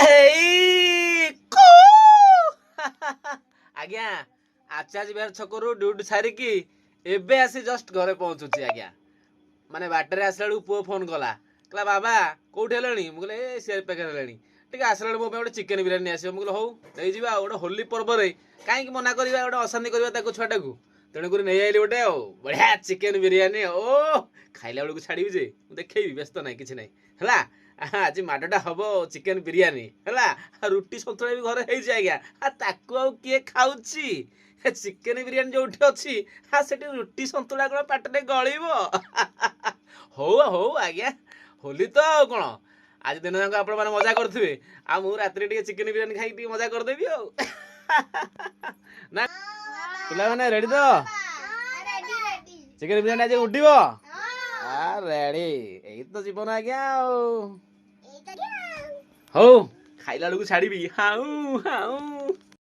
ହେଇ କୁ। ଆଜ୍ଞା, ଆଚାର୍ଯ୍ୟ ବିହାର ଛକରୁ ଡ୍ୟୁଟି ସାରିକି ଏବେ ଆସି ଜଷ୍ଟ ଘରେ ପହଞ୍ଚୁଛି ଆଜ୍ଞା। ମାନେ ବାଟରେ ଆସିଲା ବେଳକୁ ପୁଅ ଫୋନ୍ କଲା, କହିଲା, "ବାବା, କୋଉଠି ହେଲେଣି?" ମୁଁ କହିଲି, "ଏ ସିଆର ପାଖରେ ହେଲେଣି। ଟିକେ ଆସିଲା ବେଳକୁ ମୋ ପାଇଁ ଗୋଟେ ଚିକେନ ବିରିୟାନୀ ଆସିବ।" ମୁଁ କହିଲି, "ହଉ, ନେଇଯିବା।" ଆଉ ଗୋଟେ ହୋଲି ପର୍ବରେ କାହିଁକି ମନା କରିବା, ଗୋଟେ ଅଶାନ୍ତି କରିବା ତାକୁ ଛୁଆଟାକୁ? ତେଣୁକରି ନେଇ ଆଇଲି ଗୋଟେ ଆଉ ବଢ଼ିଆ ଚିକେନ ବିରିୟାନୀ। ଓ ଖାଇଲା ବେଳକୁ ଛାଡ଼ିବି ଯେ, ମୁଁ ଦେଖେଇବି, ବ୍ୟସ୍ତ ନାହିଁ, କିଛି ନାହିଁ। ହେଲା, ଆଜି ମାଡ଼ଟା ହବ ଚିକେନ ବିରିୟାନୀ। ହେଲା, ଆଉ ରୁଟି ସନ୍ତୁଳା ବି ଘରେ ହେଇଛି ଆଜ୍ଞା। ଆଉ ତାକୁ ଆଉ କିଏ ଖାଉଛି? ଚିକେନ ବିରିୟାନୀ ଯୋଉଠି ଅଛି, ସେଠି ରୁଟି ସନ୍ତୁଳା କଣ ପାଟିରେ ଗଳିବ? ହଉ ହଉ ଆଜ୍ଞା, ହୋଲି ତ ଆଉ କ'ଣ। ଆଜି ଦିନ ଯାକ ଆପଣମାନେ ମଜା କରୁଥିବେ ଆଉ ମୁଁ ରାତିରେ ଟିକେ ଚିକେନ ବିରିୟାନୀ ଖାଇକି ଟିକେ ମଜା କରିଦେବି ଆଉ। ନା ପିଲାମାନେ, ରେଡି ତ? ଚିକେନ ବିରିୟାନୀ ଆଜି ଉଠିବ। ରେଡି। ଏଇ ତ ଜୀବନ ଆଜ୍ଞା। ଆଉ ହଉ, ଖାଇଲା ବେଳକୁ ଛାଡ଼ିବି। ହାଉ ହାଉ।